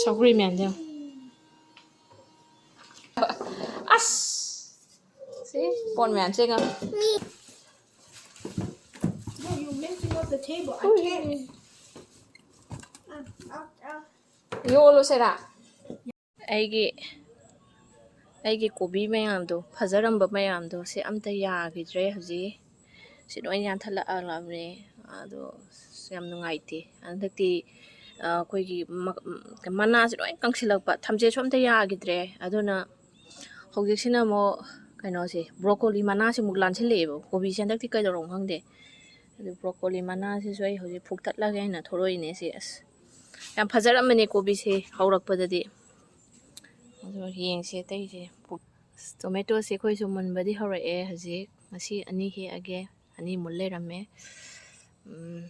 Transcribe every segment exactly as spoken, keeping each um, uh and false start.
ꯁꯧꯒ꯭ꯔꯤ ꯃꯌꯥꯝꯁꯦ ꯌꯦꯡꯉꯣ꯫ ꯑꯁ! ꯁꯤ ꯄꯣꯠ ꯃꯌꯥꯝꯁꯦ ꯌꯦꯡꯉꯣ꯫ No, you messing up the table. I can't. ꯌꯣꯜꯂꯨꯁꯤꯔꯥ? ꯑꯩꯒꯤ, ꯑꯩꯒꯤ ꯀꯣꯕꯤ ꯃꯌꯥꯝꯗꯣ, ꯐꯖꯔꯝꯕ ꯃꯌꯥꯝꯗꯣ, ꯁꯤ ꯑꯝꯇ ꯌꯥꯈꯤꯗ꯭ꯔꯦ ꯍꯧꯖꯤꯛ꯫ ꯁꯤ ꯂꯣꯏ ꯌꯥꯟꯊꯠꯂꯛꯑꯕꯅꯦ꯫ ꯑꯗꯣ ꯑꯁ, ꯌꯥꯝ ꯅꯨꯡꯉꯥꯏꯇꯦ꯫ ꯍꯟꯗꯛꯇꯤ, ꯑ, ꯑꯩꯈꯣꯏꯒꯤ ꯃ-, ꯃꯅꯥꯁꯦ ꯂꯣꯏ ꯀꯪꯁꯤꯜꯂꯛꯄ, ꯊꯝꯆꯦꯠꯁꯨ ꯑꯝꯇ ꯌꯥꯈꯤꯗ꯭ꯔꯦ꯫ ꯑꯗꯨꯅ ꯍꯧꯖꯤꯛꯁꯤꯅ ꯑꯃꯨꯛ ꯀꯩꯅꯣꯁꯦ, ꯕ꯭ꯔꯣꯀꯣꯂꯤ ꯃꯅꯥꯁꯦ ꯑꯃꯨꯛ ꯂꯥꯟꯁꯤꯜꯂꯛꯑꯦꯕ꯫ ꯀꯣꯕꯤꯁꯦ ꯍꯟꯗꯛꯇꯤ ꯀꯩꯗꯧꯔꯝꯅꯣ ꯈꯪꯗꯦ꯫ ꯑꯗꯨ ꯕ꯭ꯔꯣꯀꯣꯂꯤ ꯃꯅꯥꯁꯤꯁꯨ ꯑꯩ ꯍꯧꯖꯤꯛ ꯐꯨꯛꯇꯠꯂꯒꯦ ꯍꯥꯏꯅ ꯊꯣꯛꯂꯛꯏꯅꯦ꯫ ꯁꯤ ꯑꯁ, ꯌꯥꯝ ꯐꯖꯔꯝꯕꯅꯦ ꯀꯣꯕꯤꯁꯦ ꯍꯧꯔꯛꯄꯗꯗꯤ꯫ ꯑꯗꯣ ꯌꯦꯡꯁꯦ ꯑꯇꯩꯁꯦ꯫ ꯑꯁ, ꯇꯣꯃꯦꯇꯣꯁꯦ ꯑꯩꯈꯣꯏꯁꯨ ꯃꯨꯟꯕꯗꯤ ꯍꯧꯔꯛꯑꯦ ꯍꯧꯖꯤꯛ꯫ ꯉꯁꯤ ꯑꯅꯤ ꯍꯦꯛꯑꯒꯦ, ꯑꯅꯤ ꯃꯨꯜ ꯂꯩꯔꯝꯃꯦ꯫ ꯎꯝ,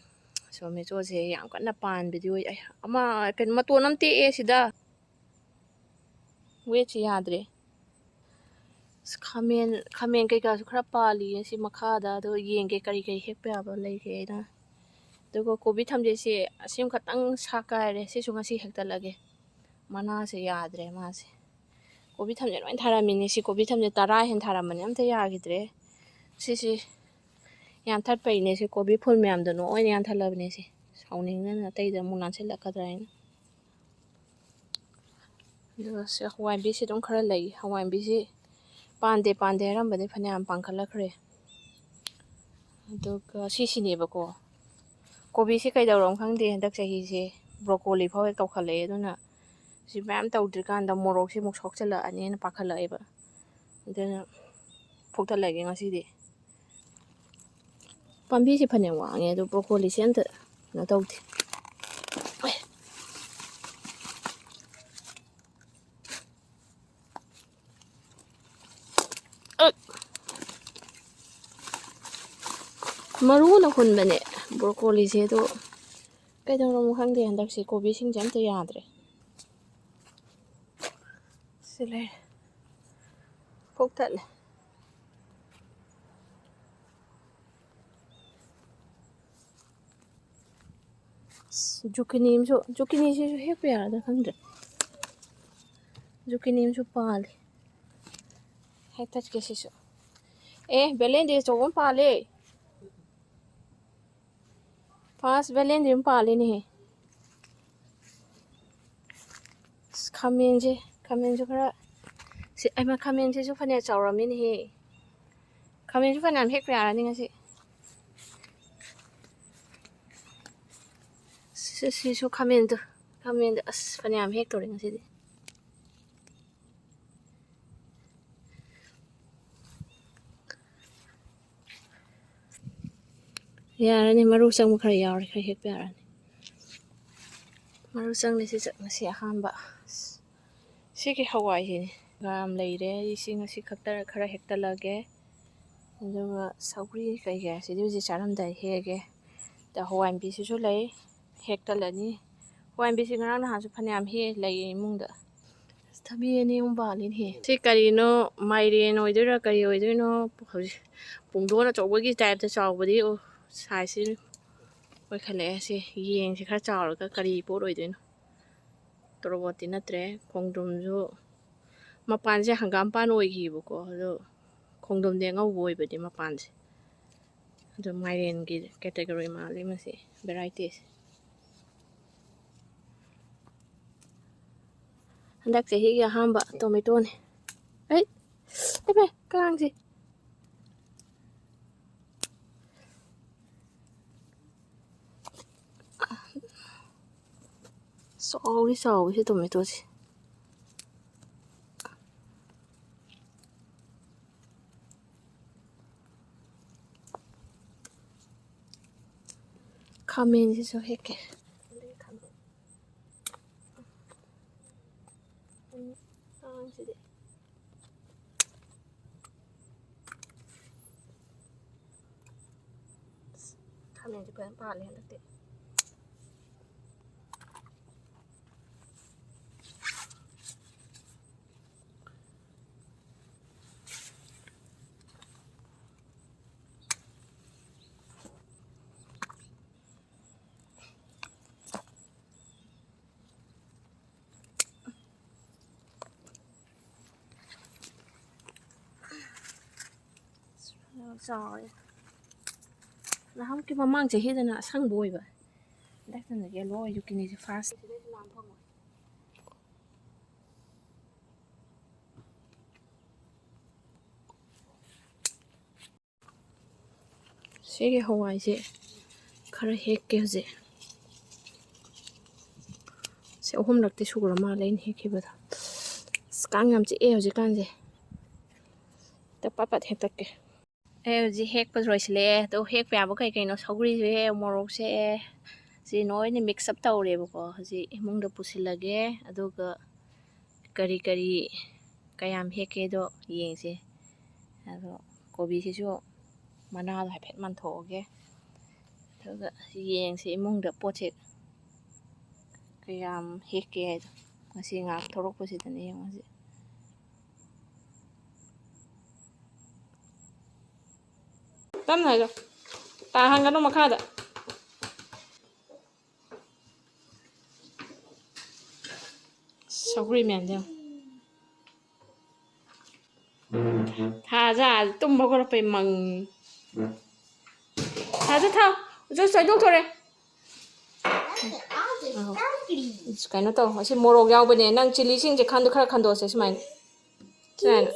ꯇꯣꯃꯦꯇꯣꯁꯦ ꯌꯥꯝ ꯀꯟꯅ ꯄꯥꯟꯕꯗꯤ ꯑꯣꯏ-, ꯑꯩ, ꯑꯃ, ꯀꯩꯅꯣ, ꯃꯇꯣꯟ ꯑꯃ ꯇꯦꯛꯑꯦ ꯁꯤꯗ꯫ ꯋꯦꯠꯁꯦ ꯌꯥꯗ꯭ꯔꯦ꯫ ꯑꯁ, ꯈꯥꯃꯦꯟ, ꯈꯥꯃꯦꯟ ꯀꯩꯀꯥꯁꯨ ꯈꯔ ꯄꯥꯜꯂꯤꯌꯦ ꯁꯤ ꯃꯈꯥꯗ꯫ ꯑꯗꯣ ꯌꯦꯡꯒꯦ ꯀꯔꯤ ꯀꯔꯤ ꯍꯦꯛꯄ ꯌꯥꯕ ꯂꯩꯒꯦꯅ꯫ ꯑꯗꯨꯒ ꯀꯣꯕꯤ ꯊꯝꯆꯦꯠꯁꯦ ꯑꯁꯤꯃ ꯈꯛꯇꯪ ꯁꯥ ꯀꯥꯏꯔꯦ꯫ ꯁꯤꯁꯨ ꯉꯁꯤ ꯍꯦꯛꯇꯠꯂꯒꯦ꯫ ꯃꯅꯥꯁꯦ ꯌꯥꯗ꯭ꯔꯦ ꯃꯥꯁꯦ꯫ ꯀꯣꯕꯤ ꯊꯝꯆꯦꯠ ꯂꯣꯏ ꯊꯥꯔꯝꯃꯤꯅꯦ꯫ ꯁꯤ ꯀꯣꯕꯤ ꯊꯝꯆꯦꯠ ꯇꯔꯥ ꯍꯦꯟ ꯊꯥꯔꯝꯕꯅꯦ, ꯑꯝꯇ ꯌꯥꯈꯤꯗ꯭ꯔꯦ꯫ ꯁꯤꯁꯤ ꯌꯥꯟꯊꯠꯄꯩꯅꯦ꯫ ꯁꯤ ꯀꯣꯕꯤ ꯐꯨꯜ ꯃꯌꯥꯝꯗꯣ ꯂꯣꯏꯅ ꯌꯥꯟꯊꯠꯂꯕꯅꯦ꯫ ꯁꯤ ꯁꯥꯎꯅꯤꯡꯗꯅ ꯑꯇꯩꯗ ꯑꯃꯨꯛ ꯂꯥꯟꯁꯤꯜꯂꯛꯀꯗ꯭ꯔꯥ ꯍꯥꯏꯅ꯫ ꯑꯗꯨꯒ ꯁꯤ ꯍꯋꯥꯏꯕꯤꯁꯤ ꯑꯗꯨꯝ ꯈꯔ ꯂꯩ꯫ ꯍꯋꯥꯏꯕꯤꯁꯤ ꯄꯥꯟꯗꯦ ꯄꯥꯟꯗꯦ ꯍꯥꯏꯔꯝꯕꯗꯤ ꯐꯅꯌꯥꯝ ꯄꯥꯟꯈꯠꯂꯛꯈ꯭ꯔꯦ꯫ ꯑꯗꯨꯒ ꯁꯤꯁꯤꯅꯦꯕꯀꯣ, ꯀꯣꯕꯤꯁꯤ ꯀꯩꯗꯧꯔꯝꯅꯣ ꯈꯪꯗꯦ, ꯍꯟꯗꯛ ꯆꯍꯤꯁꯦ ꯕ꯭ꯔꯣꯀꯣꯂꯤ ꯐꯥꯎ ꯍꯦꯛ ꯇꯧꯈꯠꯂꯛꯑꯦ꯫ ꯑꯗꯨꯅ ꯁꯤ ꯃꯌꯥꯝ ꯇꯧꯗ꯭ꯔꯤꯀꯥꯟꯗ ꯃꯣꯔꯣꯛꯁꯤ ꯑꯃꯨꯛ ꯁꯣꯛꯆꯤꯜꯂꯛꯑꯅꯦꯅ ꯄꯥꯈꯠꯂꯛꯑꯦꯕ꯫ ꯑꯗꯨꯅ ꯐꯨꯛꯇꯠꯂꯒꯦ ꯉꯁꯤꯗꯤ꯫ ꯄꯥꯝꯕꯤꯁꯦ ꯐꯅꯌꯥꯝ ꯋꯥꯡꯉꯦ, ꯑꯗꯣ ꯕ꯭ꯔꯣꯀꯣꯂꯤꯁꯦ ꯑꯝꯇ ꯀꯩꯅꯣ ꯇꯧꯗꯦ꯫ ꯑ! ꯃꯔꯨꯅ ꯍꯨꯟꯕꯅꯦ ꯕ꯭ꯔꯣꯀꯣꯂꯤꯁꯦ, ꯑꯗꯣ ꯀꯩꯗꯧꯔꯝꯅꯣ ꯈꯪꯗꯦ, ꯍꯟꯗꯛꯁꯦ ꯀꯣꯕꯤꯁꯤꯡꯁꯦ ꯑꯝꯇ ꯌꯥꯗ꯭ꯔꯦ꯫ ꯁꯤ ꯂꯩꯔꯦ꯫ ꯐꯨꯛꯇꯠꯂꯦ꯫ ꯖꯨꯀꯤꯅꯤ ꯑꯃꯁꯨ, ꯖꯨꯀꯤꯅꯤꯁꯤꯁꯨ ꯍꯦꯛꯄ ꯌꯥꯔꯗ꯭ꯔꯥ ꯈꯪꯗ꯭ꯔꯦ꯫ ꯖꯨꯀꯤꯅꯤ ꯑꯃꯁꯨ ꯄꯥꯜꯂꯤ꯫ ꯍꯦꯛꯇꯠꯀꯦ ꯁꯤꯁꯨ꯫ ꯑꯦ, ꯕꯦꯂꯦꯟꯗ꯭ꯔꯤ ꯑꯆꯧꯕ ꯑꯃ ꯄꯥꯜꯂꯦ꯫ ꯐꯥꯔꯁ ꯕꯦꯂꯦꯟꯗ꯭ꯔꯤ ꯑꯃ ꯄꯥꯜꯂꯤꯅꯦꯍꯦ꯫ ꯑꯁ, ꯈꯥꯃꯦꯟꯁꯦ, ꯈꯥꯃꯦꯟꯁꯨ ꯈꯔ, ꯁꯤ, ꯑꯩꯃ, ꯈꯥꯃꯦꯟꯁꯤꯁꯨ ꯐꯅꯌꯥꯝ ꯆꯥꯎꯔꯝꯃꯤꯅꯦꯍꯦ꯫ ꯈꯥꯃꯦꯟꯁꯨ ꯐꯅꯌꯥꯝ ꯍꯦꯛꯄ ꯌꯥꯔꯅꯤ ꯉꯁꯤ꯫ ꯁꯤ-, ꯁꯤꯁꯨ ꯈꯥꯃꯦꯟꯗꯣ, ꯈꯥꯃꯦꯟꯗꯣ, ꯑꯁ, ꯐꯅꯌꯥꯝ ꯍꯦꯛꯇꯧꯔꯦ ꯉꯁꯤꯗꯤ꯫ ꯌꯥꯔꯅꯤ, ꯃꯔꯨ ꯆꯪꯕ ꯈꯔ ꯌꯥꯎꯔꯦ, ꯈꯔ ꯍꯦꯛꯄ ꯌꯥꯔꯅꯤ꯫ ꯃꯔꯨ ꯆꯪꯂꯤꯁꯤ ꯆꯠ-, ꯉꯁꯤ ꯑꯍꯥꯟꯕ꯫ ꯁꯤꯒꯤ ꯍꯋꯥꯏꯁꯤꯅꯤ ꯌꯥꯝ ꯂꯩꯔꯦ꯫ ꯑꯩ ꯁꯤ ꯉꯁꯤ ꯈꯛꯇ ꯈꯔ ꯍꯦꯛꯇꯠꯂꯒꯦ꯫ ꯑꯗꯨꯒ ꯁꯧꯒ꯭ꯔꯤ ꯀꯩꯀꯥꯁꯤꯗꯤ ꯍꯧꯖꯤꯛ ꯆꯥꯔꯝꯗꯥꯏ ꯍꯦꯛꯑꯒꯦ꯫ ꯑꯗ ꯍꯋꯥꯏ ꯃꯨꯕꯤꯁꯤꯁꯨ ꯂꯩ꯫ ꯍꯦꯛꯇꯠꯂꯅꯤ꯫ ꯍꯋꯥꯏ ꯃꯨꯕꯤꯁꯤ ꯉꯔꯥꯡ ꯅꯍꯥꯟꯁꯨ ꯐꯅꯌꯥꯝ ꯍꯦꯛꯑꯦ, ꯂꯩꯌꯦ ꯏꯃꯨꯡꯗ꯫ ꯑꯁ, ꯊꯕꯤ ꯑꯅꯤ ꯑꯍꯨꯝ ꯄꯥꯜꯂꯤꯅꯦꯍꯦ꯫ ꯁꯤ ꯀꯔꯤꯅꯣ, ꯃꯥꯏꯔꯦꯟ ꯑꯣꯏꯗꯣꯏꯔꯥ ꯀꯔꯤ ꯑꯣꯏꯗꯣꯏꯅꯣ? ꯍꯧꯖꯤꯛ ꯄꯨꯡꯗꯣꯟ ꯑꯆꯧꯕꯒꯤ ꯇꯥꯏꯞꯇ ꯆꯥꯎꯕꯗꯤ ꯑꯣ-, ꯁꯥꯏꯖꯁꯤ ꯑꯣꯏꯈꯠꯂꯛꯑꯦ꯫ ꯁꯤ ꯌꯦꯡꯁꯤ ꯈꯔ ꯆꯥꯎꯔꯒ ꯀꯔꯤ ꯄꯣꯠ ꯑꯣꯏꯗꯣꯏꯅꯣ꯫ ꯇꯣꯔꯣꯕꯣꯠꯇꯤ ꯅꯠꯇ꯭ꯔꯦ꯫ ꯈꯣꯡꯗ꯭ꯔꯨꯝꯁꯨ ꯃꯄꯥꯟꯁꯦ ꯍꯪꯒꯥꯝꯄꯥꯟ ꯑꯣꯏꯈꯤꯕꯀꯣ, ꯑꯗꯣ ꯈꯣꯡꯗ꯭ꯔꯨꯝꯗꯤ ꯑꯉꯧꯕ ꯑꯣꯏꯕꯅꯦ ꯃꯄꯥꯟꯁꯦ꯫ ꯑꯗꯣ ꯃꯥꯏꯔꯦꯟꯒꯤ category ꯃꯥꯜꯂꯤ ꯃꯁꯤ varietyꯁꯦ꯫ ꯍꯟꯗꯛ ꯆꯍꯤꯒꯤ ꯑꯍꯥꯟꯕ tomatoꯅꯦ꯫ ꯑꯩ, ꯏꯃꯥ, ꯀꯥꯡꯁꯦ꯫ ꯆꯥꯎꯗꯤ ꯆꯥꯎꯋꯤ ꯁꯤ tomatoꯁꯦ꯫ ꯈꯥꯃꯦꯟꯁꯤꯁꯨ ꯍꯦꯛꯀꯦ꯫ ꯑꯉꯥꯡꯁꯤꯗꯤ꯫ ꯈꯥꯃꯦꯟꯁꯦ ꯐꯖꯅ ꯄꯥꯜꯂꯦ ꯍꯟꯗꯛꯇꯤ꯫ ꯆꯥꯎꯔꯦ꯫ ꯅꯍꯥꯟꯃꯨꯛꯀꯤ ꯃꯃꯥꯡ ꯆꯍꯤꯗꯅ ꯑꯁꯪꯕ ꯑꯣꯏꯕ, ꯍꯟꯗꯛꯇꯅ ꯌꯦꯜꯂꯣ ꯑꯣꯏ ꯖꯨꯀꯤꯅꯤꯁꯦ ꯐꯥꯔꯁ꯫ ꯁꯤꯒꯤ ꯍꯋꯥꯏꯁꯦ ꯈꯔ ꯍꯦꯛꯀꯦ ꯍꯧꯖꯤꯛ꯫ ꯁꯤ ꯑꯍꯨꯝꯂꯛꯇꯤ ꯁꯨꯔ ꯃꯥꯜꯂꯦ ꯑꯩꯅ ꯍꯦꯛꯈꯤꯕꯗꯣ꯫ ꯑꯁ, ꯀꯥꯡ ꯌꯥꯝ ꯆꯤꯛꯑꯦ ꯍꯧꯖꯤꯛꯀꯥꯟꯁꯦ꯫ ꯍꯦꯛꯇ ꯄꯠ ꯄꯠ ꯍꯦꯛꯇꯠꯀꯦ꯫ ꯑꯩ ꯍꯧꯖꯤꯛ ꯍꯦꯛꯄ ꯂꯣꯏꯁꯤꯜꯂꯛꯑꯦ꯫ ꯑꯗꯣ ꯍꯦꯛꯄ ꯌꯥꯕ ꯀꯩ ꯀꯩꯅꯣ? ꯁꯧꯒ꯭ꯔꯤꯁꯨ ꯍꯦꯛ, ꯃꯣꯔꯣꯛꯁꯨ ꯍꯦꯛ꯫ ꯁꯤ ꯂꯣꯏꯅ mix up ꯇꯧꯔꯦꯕꯀꯣ꯫ ꯍꯧꯖꯤꯛ ꯏꯃꯨꯡꯗ ꯄꯨꯁꯤꯜꯂꯒꯦ꯫ ꯑꯗꯨꯒ ꯀꯔꯤ ꯀꯔꯤ ꯀꯌꯥꯝ ꯍꯦꯛꯀꯦꯗꯣ ꯌꯦꯡꯁꯦ꯫ ꯑꯗꯣ ꯀꯣꯕꯤꯁꯤꯁꯨ ꯃꯅꯥꯗꯣ ꯍꯥꯏꯐꯦꯠ ꯃꯟꯊꯣꯛꯑꯒꯦ꯫ ꯑꯗꯨꯒ ꯌꯦꯡꯁꯦ ꯏꯃꯨꯡꯗ ꯄꯣꯠꯁꯦ ꯀꯌꯥꯝ ꯍꯦꯛꯀꯦ ꯍꯥꯏꯗꯣ꯫ ꯉꯁꯤ ꯉꯥꯏꯍꯥꯛ ꯊꯣꯔꯛꯄꯁꯤꯗꯅꯦ ꯌꯦꯡꯉꯨꯁꯦ꯫ ꯇꯞꯅ ꯍꯥꯏꯌꯣ꯫ ꯇꯥꯍꯟꯒꯅꯨ ꯃꯈꯥꯗ꯫ ꯁꯧꯒ꯭ꯔꯤ ꯃꯌꯥꯝꯁꯦ ꯌꯦꯡꯉꯣ꯫ ꯊꯥꯖ ꯇꯨꯝꯕ ꯍꯧꯒꯠꯂꯛꯄꯩ ꯃꯪ꯫ ꯊꯥꯖ ꯊꯥꯎ꯫ ꯎꯆꯣꯏ ꯆꯣꯏꯊꯣꯛꯊꯣꯔꯦ꯫ ꯑꯧ꯫ ꯀꯩꯅꯣ ꯇꯧ꯫ ꯑꯁꯤ ꯃꯣꯔꯣꯛ ꯌꯥꯎꯕꯅꯦ꯫ ꯅꯪ ꯆꯤꯂꯤꯁꯤꯡꯁꯦ ꯈꯟꯗꯣ-, ꯈꯔ ꯈꯟꯗꯣꯛꯑꯁꯦ ꯁꯨꯃꯥꯏꯅ꯫ ꯁꯨꯃꯥꯏꯅ꯫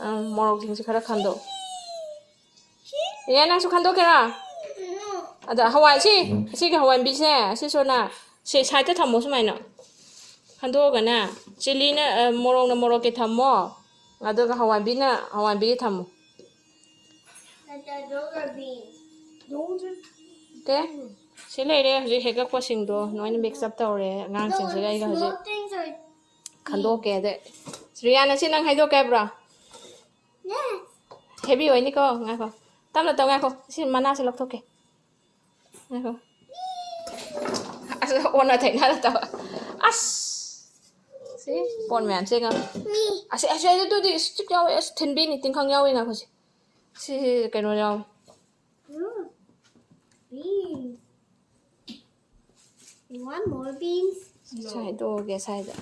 ꯑꯪ, ꯃꯣꯔꯣꯛꯁꯤꯡꯁꯦ ꯈꯔ ꯈꯟꯗꯣꯛ꯫ ꯏꯌꯥ, ꯅꯪꯁꯨ ꯈꯟꯗꯣꯛꯀꯦꯔꯥ? ꯑꯗ ꯍꯋꯥꯏꯁꯤ, ꯑꯁꯤꯒꯤ ꯍꯋꯥꯏ ꯃꯨꯕꯤꯁꯦ, ꯑꯁꯤꯁꯨꯅ ꯁꯤ side-ꯇ ꯊꯝꯃꯣ ꯁꯨꯃꯥꯏꯅ꯫ ꯈꯟꯗꯣꯛꯑꯒꯅꯦ, ꯆꯤꯂꯤꯅ, ꯑ, ꯃꯣꯔꯣꯛꯅ ꯃꯣꯔꯣꯛꯀꯤ ꯊꯝꯃꯣ, ꯑꯗꯨꯒ ꯍꯋꯥꯏ ꯃꯨꯕꯤꯅ ꯍꯋꯥꯏ ꯃꯨꯕꯤꯒꯤ ꯊꯝꯃꯣ꯫ Those are beans. ꯗꯦ, ꯁꯤ ꯂꯩꯔꯦ ꯍꯧꯖꯤꯛ ꯍꯦꯛꯂꯛꯄꯁꯤꯡꯗꯣ ꯂꯣꯏꯅ mix up ꯇꯧꯔꯦ ꯑꯉꯥꯡꯁꯤꯡꯁꯤꯒ ꯑꯩꯒ ꯍꯧꯖꯤꯛ꯫ Small things are ꯈꯟꯗꯣꯛꯀꯦ꯫ ꯑꯗꯩ, ꯔꯤꯌꯥꯅ ꯁꯤ ꯅꯪ ꯍꯥꯏꯗꯣꯛꯀꯦ ꯍꯥꯏꯕ꯭ꯔꯣ? Yes. Heavy ꯑꯣꯏꯅꯤꯀꯣ꯫ ꯉꯥꯏꯈꯣ꯫ ꯇꯞꯅ ꯇꯧ꯫ ꯉꯥꯏꯈꯣ꯫ ꯁꯤ ꯃꯅꯥꯁꯦ ꯂꯧꯊꯣꯛꯀꯦ꯫ ꯉꯥꯏꯈꯣ꯫ ꯑꯁ, ꯑꯣꯟꯅ ꯇꯩꯅꯅ ꯇꯧ꯫ ꯑꯁ! ꯁꯤ ꯄꯣꯠ ꯃꯌꯥꯝꯁꯦ ꯉꯥꯏꯈꯣ꯫ ꯑꯁꯤ, ꯑꯁꯤ, ꯑꯁꯤ, ꯑꯗꯨꯗꯤ ꯁꯤ ꯌꯥꯎꯋꯦ꯫ ꯑꯁ, ꯊꯤꯟꯕꯤꯅꯤ꯫ ꯇꯤꯡꯈꯪ ꯌꯥꯎꯋꯦ꯫ ꯉꯥꯏꯈꯣ ꯁꯤ꯫ ꯁꯤ ꯀꯩꯅꯣ ꯌꯥꯎꯋꯦ꯫ Ooh, beans. You want more beans? ꯁꯥꯏꯗꯣꯛꯑꯒꯦ side.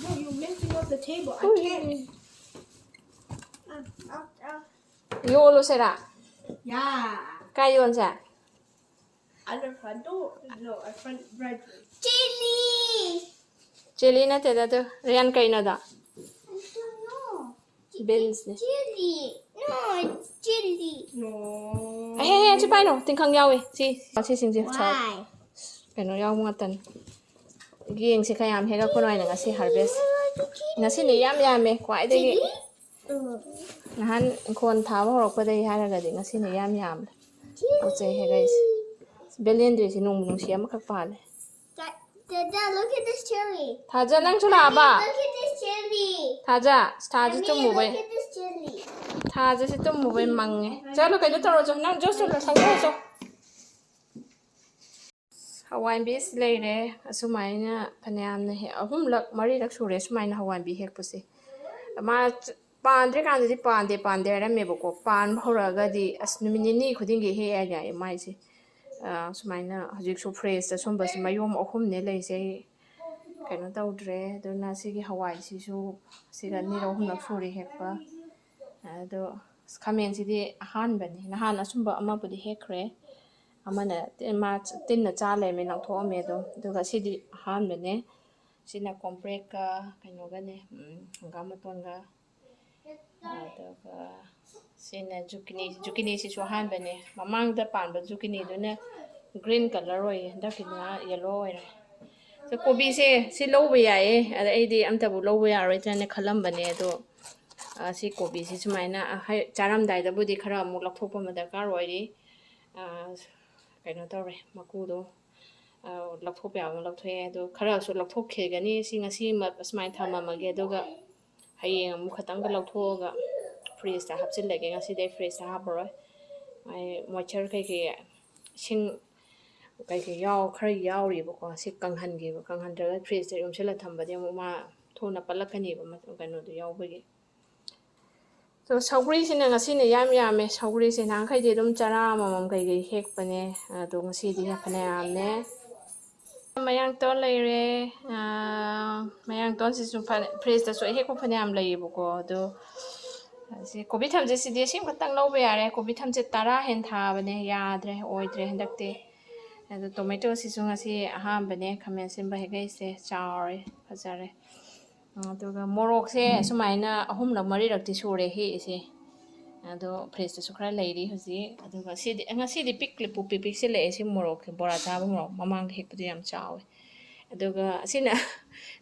No, you're messing up the table. I can't. Ah, ah, ah. ꯌꯣꯜꯂꯨꯁꯤꯔꯥ? Yeah. ꯀꯥꯏ ꯌꯣꯟꯁꯦ? At the front door. No, at front right. Chili. Chilli ꯅꯠꯇꯦꯗ ꯑꯗꯨ꯫ ꯔꯤꯌꯥꯟ, ꯀꯩꯅꯣꯗꯣ? I don't know. ꯕꯤꯟꯁꯅꯦ꯫ Chili. No, it's chili. No. ꯑꯦꯍꯦ, ꯁꯤ ꯄꯥꯏꯅꯣ, ꯇꯤꯡꯈꯪ ꯌꯥꯎꯏ꯫ ꯁꯤ ꯁꯤꯁꯤꯡꯁꯦ ꯁꯥꯎ꯫ Why? ꯀꯩꯅꯣ ꯌꯥꯎꯕ ꯉꯥꯛꯇꯅꯤ꯫ ꯌꯦꯡꯁꯤ ꯀꯌꯥꯝ ꯍꯦꯛꯂꯛꯄꯅꯣ ꯍꯥꯏꯅ ꯉꯁꯤ harvest꯫ ꯉꯁꯤꯅ ꯏꯌꯥꯝ ꯌꯥꯝꯃꯦ ꯈ꯭ꯋꯥꯏꯗꯒꯤ꯫ Mm. ꯅꯍꯥꯟ ꯏꯪꯈꯣꯜ ꯊꯥꯕ ꯍꯧꯔꯛꯄꯗꯒꯤ ꯍꯥꯏꯔꯒꯗꯤ ꯉꯁꯤꯅ ꯏꯌꯥꯝ ꯌꯥꯝꯃꯦ꯫ ꯄꯣꯠ ꯆꯩ ꯍꯦꯛꯂꯛꯏꯁꯦ꯫ ꯕꯦꯂꯦꯟꯗ꯭ꯔꯤꯁꯤ ꯅꯣꯡꯕꯨ ꯅꯨꯡꯁꯤ ꯑꯃꯈꯛ ꯄꯥꯜꯂꯦ꯫ Dad, Dad, look at this chili. ꯊꯥꯖ, ꯅꯪꯁꯨ ꯂꯥꯛꯑꯕ? Look at this chili. ꯊꯥꯖ, ꯊꯥꯖ Mommy, ꯇꯨꯝꯃꯨꯕꯩ꯫ Look at this chili. ꯊꯥꯖꯁꯦ ꯇꯨꯝꯃꯨꯕꯩ ꯃꯪꯉꯦ꯫ ꯆꯠꯂꯣ, ꯀꯩꯅꯣ ꯇꯧꯔꯣ ꯆꯣ꯫ ꯅꯪ ꯖꯨꯁꯇꯣ ꯂꯧꯊꯣꯛꯑꯣ ꯆꯣ꯫ ꯍꯋꯥꯏꯕꯤꯁ ꯂꯩꯔꯦ꯫ ꯑꯁꯨꯃꯥꯏꯅ ꯐꯅꯌꯥꯝꯅ ꯍꯦꯛ, ꯑꯍꯨꯝꯂꯛ ꯃꯔꯤꯔꯛ ꯁꯨꯔꯦ ꯁꯨꯃꯥꯏꯅ ꯍꯋꯥꯏꯕꯤ ꯍꯦꯛꯄꯁꯦ꯫ ꯃꯥ ꯄꯥꯟꯗ꯭ꯔꯤꯀꯥꯟꯗꯗꯤ ꯄꯥꯟꯗꯦ ꯄꯥꯟꯗꯦ ꯍꯥꯏꯔꯝꯃꯦꯕꯀꯣ꯫ ꯄꯥꯟꯕ ꯍꯧꯔꯛꯑꯒꯗꯤ ꯑꯁ ꯅꯨꯃꯤꯠ ꯅꯤꯅꯤ ꯈꯨꯗꯤꯡꯒꯤ ꯍꯦꯛ ꯌꯥꯏ ꯌꯥꯏ ꯃꯥꯏꯁꯦ꯫ ꯑ, ꯁꯨꯃꯥꯏꯅ ꯍꯧꯖꯤꯛꯁꯨ ꯐ꯭ꯔꯤꯖꯇ ꯁꯨꯝꯕꯁꯦ ꯃꯌꯣꯝ ꯑꯍꯨꯝꯅꯦ ꯂꯩꯁꯦ꯫ ꯑꯩ ꯀꯩꯅꯣ ꯇꯧꯗ꯭ꯔꯦ꯫ ꯑꯗꯨꯅ ꯁꯤꯒꯤ ꯍꯋꯥꯏꯁꯤꯁꯨ ꯁꯤꯒ ꯑꯅꯤꯔꯛ ꯑꯍꯨꯝꯂꯛ ꯁꯨꯔꯦ ꯍꯦꯛꯄ꯫ ꯑꯗꯣ ꯑꯁ, ꯈꯥꯃꯦꯟꯁꯤꯗꯤ ꯑꯍꯥꯟꯕꯅꯤ꯫ ꯅꯍꯥꯟ ꯑꯁꯨꯝꯕ ꯑꯃꯕꯨꯗꯤ ꯍꯦꯛꯈ꯭ꯔꯦ꯫ ꯑꯃꯅ ꯇꯤꯟ-, ꯃꯥ ꯇꯤꯟꯅ ꯆꯥ ꯂꯩꯔꯝꯃꯦ, ꯂꯪꯊꯣꯛꯑꯝꯃꯦ ꯑꯗꯨꯝ꯫ ꯑꯗꯨꯒ ꯁꯤꯗꯤ ꯑꯍꯥꯟꯕꯅꯦ꯫ ꯁꯤꯅ ꯀꯣꯝꯄ꯭ꯔꯦꯛꯀ ꯀꯩꯅꯣꯒꯅꯦ, ꯎꯝ, ꯍꯪꯒꯥꯝ ꯃꯇꯣꯟꯒ꯫ ꯑꯗꯨꯒ ꯁꯤꯅ ꯖꯨꯀꯤꯅꯤ꯫ ꯖꯨꯀꯤꯅꯤꯁꯤꯁꯨ ꯑꯍꯥꯟꯕꯅꯦ꯫ ꯃꯃꯥꯡꯗ ꯄꯥꯟꯕ ꯖꯨꯀꯤꯅꯤꯗꯨꯅ green colour ꯑꯣꯏꯌꯦ, ꯍꯟꯗꯛꯀꯤꯗꯨꯅ yellow ꯑꯣꯏꯔꯦ꯫ ꯑꯗꯣ ꯀꯣꯕꯤꯁꯦ ꯁꯤ ꯂꯧꯕ ꯌꯥꯏꯌꯦ꯫ ꯑꯗ ꯑꯩꯗꯤ ꯑꯝꯇꯕꯨ ꯂꯧꯕ ꯌꯥꯔꯣꯏꯗ꯭ꯔꯅ ꯈꯜꯂꯝꯕꯅꯦ꯫ ꯑꯗꯣ, ꯑ, ꯁꯤ ꯀꯣꯕꯤꯁꯤ ꯁꯨꯃꯥꯏꯅ, ꯑ, ꯍꯥꯏ-, ꯆꯥꯔꯝꯗꯥꯏꯗꯕꯨꯗꯤ ꯈꯔ ꯑꯃꯨꯛ ꯂꯧꯊꯣꯛꯄ ꯑꯃ ꯗꯔꯀꯥꯔ ꯑꯣꯏꯔꯤ꯫ ꯑ, ꯀꯩꯅꯣ ꯇꯧꯔꯦ, ꯃꯀꯨꯗꯣ, ꯑ, ꯂꯧꯊꯣꯛꯄ ꯌꯥꯕ ꯂꯧꯊꯣꯛꯑꯦ꯫ ꯑꯗꯣ ꯈꯔꯁꯨ ꯂꯧꯊꯣꯛꯈꯤꯒꯅꯤ꯫ ꯁꯤ ꯉꯁꯤ ꯃ-, ꯁꯨꯃꯥꯏꯅ ꯊꯝꯃꯝꯃꯒꯦ꯫ ꯑꯗꯨꯒ ꯍꯌꯦꯡ ꯑꯃꯨꯛ ꯈꯇꯪꯒ ꯂꯧꯊꯣꯛꯑꯒ ꯐ꯭ꯔꯤꯖꯇ ꯍꯥꯞꯆꯤꯜꯂꯒꯦ꯫ ꯉꯁꯤꯗꯤ ꯑꯩ ꯐ꯭ꯔꯤꯖꯇ ꯍꯥꯞꯄꯔꯣꯏ꯫ ꯑꯩ moisture ꯀꯩꯀꯩ, ꯏꯁꯤꯡ ꯀꯩꯀꯩ ꯌꯥꯎ-, ꯈꯔ ꯌꯥꯎꯔꯤꯕꯀꯣ꯫ ꯁꯤ ꯀꯪꯍꯟꯒꯦꯕ꯫ ꯀꯪꯍꯟꯗ꯭ꯔꯒ ꯐ꯭ꯔꯤꯖꯇ ꯌꯣꯝꯁꯤꯜꯂ ꯊꯝꯕꯗꯤ ꯑꯃꯨꯛ ꯃꯥ ꯊꯨꯅ ꯄꯠꯂꯛꯀꯅꯦꯕ, ꯃ-, ꯀꯩꯅꯣꯗꯣ ꯌꯥꯎꯕꯒꯤ꯫ ꯑꯗꯣ ꯁꯧꯒ꯭ꯔꯤꯁꯤꯅ ꯉꯁꯤꯅ ꯏꯌꯥꯝ ꯌꯥꯝꯃꯦ꯫ ꯁꯧꯒ꯭ꯔꯤꯁꯦ ꯅꯍꯥꯟꯈꯩꯗꯤ ꯑꯗꯨꯝ ꯆꯔꯥ ꯑꯃꯃꯝ ꯀꯩꯀꯩ ꯍꯦꯛꯄꯅꯦ, ꯑꯗꯣ ꯉꯁꯤꯗꯤ ꯐꯅꯌꯥꯝꯅꯦ꯫ ꯃꯌꯥꯡꯇꯣꯟ ꯂꯩꯔꯦ꯫ ꯑꯥ, ꯃꯌꯥꯡꯇꯣꯟꯁꯤꯁꯨ ꯐꯅ-, ꯐ꯭ꯔꯤꯖꯇꯁꯨ ꯑꯍꯦꯛꯄ ꯐꯅꯌꯥꯝ ꯂꯩꯌꯦꯕꯀꯣ꯫ ꯑꯗꯣ ꯑꯁꯤ ꯀꯣꯕꯤ ꯊꯝꯆꯦꯠꯁꯤꯗꯤ ꯑꯁꯤꯃꯈꯛꯇꯪ ꯂꯧꯕ ꯌꯥꯔꯦ꯫ ꯀꯣꯕꯤ ꯊꯝꯆꯦꯠ ꯇꯔꯥ ꯍꯦꯟꯅ ꯊꯥꯕꯅꯦ, ꯌꯥꯗ꯭ꯔꯦ, ꯑꯣꯏꯗ꯭ꯔꯦ ꯍꯟꯗꯛꯇꯤ꯫ ꯑꯗꯣ ꯇꯣꯃꯦꯇꯣꯁꯤꯁꯨ ꯉꯁꯤ ꯑꯍꯥꯟꯕꯅꯦ, ꯈꯥꯃꯦꯟ ꯑꯁꯤꯟꯕ ꯍꯦꯛꯂꯛꯏꯁꯦ, ꯆꯥꯎꯔꯦ, ꯐꯖꯔꯦ꯫ ꯑꯗꯨꯒ ꯃꯣꯔꯣꯛꯁꯦ ꯁꯨꯃꯥꯏꯅ ꯑꯍꯨꯝꯂꯛ ꯃꯔꯤꯔꯛꯇꯤ ꯁꯨꯔꯦ ꯍꯦꯛꯏꯁꯦ꯫ ꯑꯗꯣ ꯐ꯭ꯔꯤꯖꯇꯁꯨ ꯈꯔ ꯂꯩꯔꯤ ꯍꯧꯖꯤꯛ꯫ ꯑꯗꯨꯒ ꯁꯤꯗꯤ, ꯉꯁꯤꯗꯤ ꯄꯤꯛꯂꯤ ꯄꯨꯛꯄꯤ ꯄꯤꯛꯁꯤꯜꯂꯛꯑꯦ ꯁꯤ ꯃꯣꯔꯣꯛꯁꯦ, ꯕꯣꯔꯥ ꯆꯥꯕ ꯃꯣꯔꯣꯛ꯫ ꯃꯃꯥꯡꯗ ꯍꯦꯛꯄꯗꯤ ꯌꯥꯝ ꯆꯥꯎꯋꯦ꯫ ꯑꯗꯨꯒ ꯑꯁꯤꯅ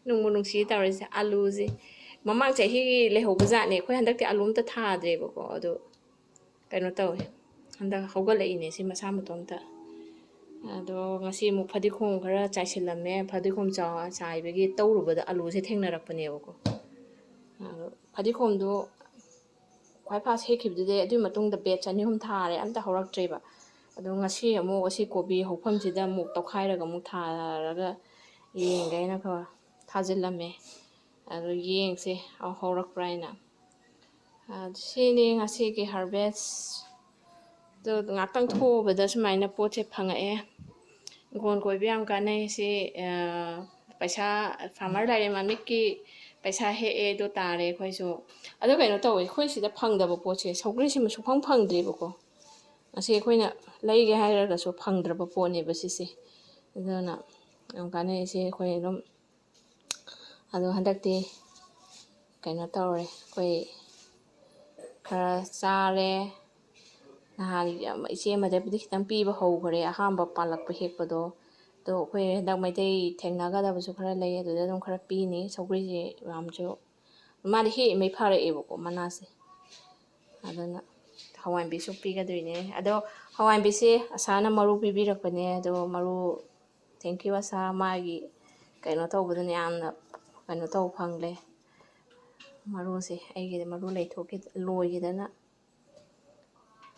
ꯅꯨꯡꯕꯨ ꯅꯨꯡꯁꯤ ꯇꯧꯔꯤꯁꯦ, ꯑꯂꯨꯁꯦ꯫ ꯃꯃꯥꯡ ꯆꯍꯤꯒꯤ ꯂꯩꯍꯧꯕ ꯖꯥꯠꯅꯦ꯫ ꯑꯩꯈꯣꯏ ꯍꯟꯗꯛꯇꯤ ꯑꯂꯨ ꯑꯝꯇ ꯊꯥꯗ꯭ꯔꯦꯕꯀꯣ꯫ ꯑꯗꯣ ꯀꯩꯅꯣ ꯇꯧꯋꯦ, ꯍꯟꯗꯛ ꯍꯧꯒꯠꯂꯛꯏꯅꯦ ꯁꯤ ꯃꯁꯥ ꯃꯇꯣꯝꯇ꯫ ꯑꯗꯣ ꯉꯁꯤ ꯑꯃꯨꯛ ꯐꯗꯤꯒꯣꯝ ꯈꯔ ꯆꯥꯏꯁꯤꯜꯂꯝꯃꯦ꯫ ꯐꯗꯤꯒꯣꯝ ꯆꯥꯎ-, ꯆꯥꯏꯕꯒꯤ ꯇꯧꯔꯨꯕꯗ ꯑꯂꯨꯁꯦ ꯊꯦꯡꯅꯔꯛꯄꯅꯦꯕꯀꯣ꯫ ꯑꯗꯣ ꯐꯗꯤꯒꯣꯝꯗꯣ ꯈ꯭ꯋꯥꯏ ꯐꯥꯁ ꯍꯦꯛꯈꯤꯕꯗꯨꯗꯩ ꯑꯗꯨꯒꯤ ꯃꯇꯨꯡꯗ ꯕꯦꯠꯆ ꯑꯅꯤ ꯑꯍꯨꯝ ꯊꯥꯔꯦ, ꯑꯝꯇ ꯍꯧꯔꯛꯇ꯭ꯔꯦꯕ꯫ ꯑꯗꯣ ꯉꯁꯤ ꯑꯃꯨꯛ ꯑꯁꯤ ꯀꯣꯕꯤ ꯍꯧꯐꯝꯁꯤꯗ ꯑꯃꯨꯛ ꯇꯧꯈꯥꯏꯔꯒ ꯑꯃꯨꯛ ꯊꯥꯔꯒ ꯌꯦꯡꯒꯦ ꯍꯥꯏꯅ ꯈꯔ ꯊꯥꯖꯤꯜꯂꯝꯃꯦ꯫ ꯑꯗꯣ ꯌꯦꯡꯁꯦ ꯍꯧꯔꯛꯄ꯭ꯔꯥ ꯍꯥꯏꯅ꯫ ꯑꯗꯨ ꯁꯤꯅꯤ ꯉꯁꯤꯒꯤ harvest꯫ ꯑꯗꯣ ꯉꯥꯛꯇꯪ ꯊꯣꯛꯎꯕꯗ ꯁꯨꯃꯥꯏꯅ ꯄꯣꯠꯁꯦ ꯐꯪꯉꯛꯑꯦ꯫ ꯏꯪꯈꯣꯜ ꯀꯣꯏꯕ ꯌꯥꯝ ꯀꯥꯟꯅꯩ ꯁꯤ꯫ ꯑ, ꯄꯩꯁꯥ, farmer direct ꯃꯃꯤꯠꯀꯤ ꯄꯩꯁꯥ ꯍꯦꯛꯑꯦ, ꯑꯗꯣ ꯇꯥꯔꯦ ꯑꯩꯈꯣꯏꯁꯨ꯫ ꯑꯗꯣ ꯀꯩꯅꯣ ꯇꯧꯋꯦ, ꯑꯩꯈꯣꯏ ꯁꯤꯗ ꯐꯪꯗꯕ ꯄꯣꯠꯁꯦ, ꯁꯧꯒ꯭ꯔꯤꯁꯤꯃ ꯁꯨꯡꯐꯪ ꯐꯪꯗ꯭ꯔꯦꯕꯀꯣ꯫ ꯑꯁꯤ ꯑꯩꯈꯣꯏꯅ ꯂꯩꯒꯦ ꯍꯥꯏꯔꯒꯁꯨ ꯐꯪꯗ꯭ꯔꯕ ꯄꯣꯠꯅꯦꯕ ꯁꯤꯁꯦ꯫ ꯑꯗꯨꯅ ꯌꯥꯝ ꯀꯥꯟꯅꯩ ꯁꯤ ꯑꯩꯈꯣꯏ ꯑꯗꯨꯝ꯫ ꯑꯗꯣ ꯍꯟꯗꯛꯇꯤ ꯀꯩꯅꯣ ꯇꯧꯔꯦ, ꯑꯩꯈꯣꯏ ꯈꯔ ꯆꯥꯔꯦ꯫ ꯅꯍꯥꯟ ꯌꯥꯝ, ꯏꯆꯦ ꯑꯃꯗꯕꯨꯗꯤ ꯈꯤꯇꯪ ꯄꯤꯕ ꯍꯧꯈ꯭ꯔꯦ, ꯑꯍꯥꯟꯕ ꯄꯥꯜꯂꯛꯄ ꯍꯦꯛꯄꯗꯣ꯫ ꯑꯗꯣ ꯑꯩꯈꯣꯏ ꯍꯟꯗꯛ ꯃꯩꯇꯩ ꯊꯦꯡꯅꯒꯗꯕꯁꯨ ꯈꯔ ꯂꯩ, ꯑꯗꯨꯗ ꯑꯗꯨꯝ ꯈꯔ ꯄꯤꯅꯤ꯫ ꯁꯧꯒ꯭ꯔꯤꯁꯦ ꯌꯥꯝꯁꯨ, ꯃꯥꯗꯤ ꯍꯦꯛꯏꯉꯩ ꯐꯥꯔꯛꯑꯦꯕꯀꯣ ꯃꯅꯥꯁꯦ꯫ ꯑꯗꯨꯅ ꯍꯋꯥꯏꯟꯕꯤꯁꯨ ꯄꯤꯒꯗꯣꯏꯅꯦ꯫ ꯑꯗꯣ ꯍꯋꯥꯏꯟꯕꯤꯁꯦ ꯑꯁꯥꯅ ꯃꯔꯨ ꯄꯤꯕꯤꯔꯛꯄꯅꯦ꯫ ꯑꯗꯣ ꯃꯔꯨ, thank you ꯑꯁꯥ, ꯃꯥꯒꯤ ꯀꯩꯅꯣ ꯇꯧꯕꯗꯨꯅ ꯌꯥꯝꯅ ꯀꯩꯅꯣ ꯇꯧꯕ ꯐꯪꯂꯦ꯫ ꯃꯔꯨꯁꯦ ꯑꯩꯒꯤꯗꯤ ꯃꯔꯨ ꯂꯩꯊꯣꯛꯈꯤ, ꯂꯣꯏꯈꯤꯗꯅ꯫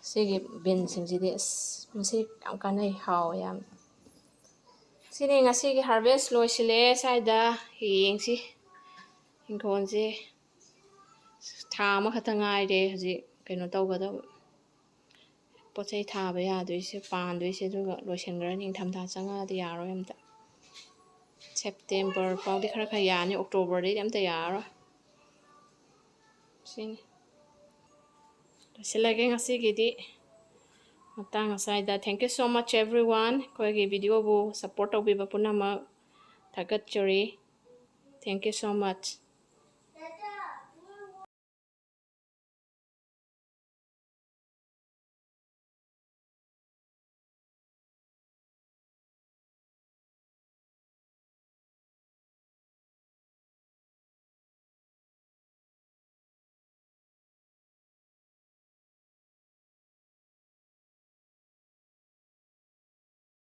ꯁꯤꯒꯤ ꯕꯤꯟꯁꯤꯡꯁꯤꯗꯤ ꯑꯁ, ꯃꯁꯤ ꯌꯥꯝ ꯀꯥꯟꯅꯩ, ꯍꯥꯎꯋꯦ ꯌꯥꯝ꯫ ꯁꯤꯅꯤ ꯉꯁꯤꯒꯤ harvest ꯂꯣꯏꯁꯤꯜꯂꯛꯑꯦ ꯁ꯭ꯋꯥꯏꯗ꯫ ꯌꯦꯡꯁꯤ, ꯏꯪꯈꯣꯜꯁꯦ ꯊꯥ ꯑꯃꯈꯛꯇ ꯉꯥꯏꯔꯦ ꯍꯧꯖꯤꯛ ꯀꯩꯅꯣ ꯇꯧꯒꯗꯕ, ꯄꯣꯠ ꯆꯩ ꯊꯥꯕ ꯌꯥꯗꯣꯏꯁꯦ, ꯄꯥꯟꯗꯣꯏꯁꯦ꯫ ꯑꯗꯨꯒ ꯂꯣꯏꯁꯤꯟꯈ꯭ꯔꯅꯤ, ꯅꯤꯡꯊꯝꯊꯥ ꯆꯪꯉꯛꯑꯗꯤ ꯌꯥꯔꯣꯏ ꯑꯝꯇ꯫ September ꯐꯥꯎꯗꯤ ꯈꯔ ꯈꯔ ꯌꯥꯅꯤ, October ꯗꯩꯗꯤ ꯑꯝꯇ ꯌꯥꯔꯔꯣꯏ꯫ ꯁꯤꯅꯤ꯫ ꯂꯣꯏꯁꯤꯜꯂꯒꯦ ꯉꯁꯤꯒꯤꯗꯤ꯫ ꯃꯇꯥꯡ ꯑꯁ꯭ꯋꯥꯏꯗ꯫ Thank you so much everyone꯫ ꯑꯩꯈꯣꯏꯒꯤ video ꯕꯨ support ꯇꯧꯕꯤꯕ ꯄꯨꯝꯅꯃꯛ ꯊꯥꯒꯠꯆꯔꯤ꯫ Thank you so much꯫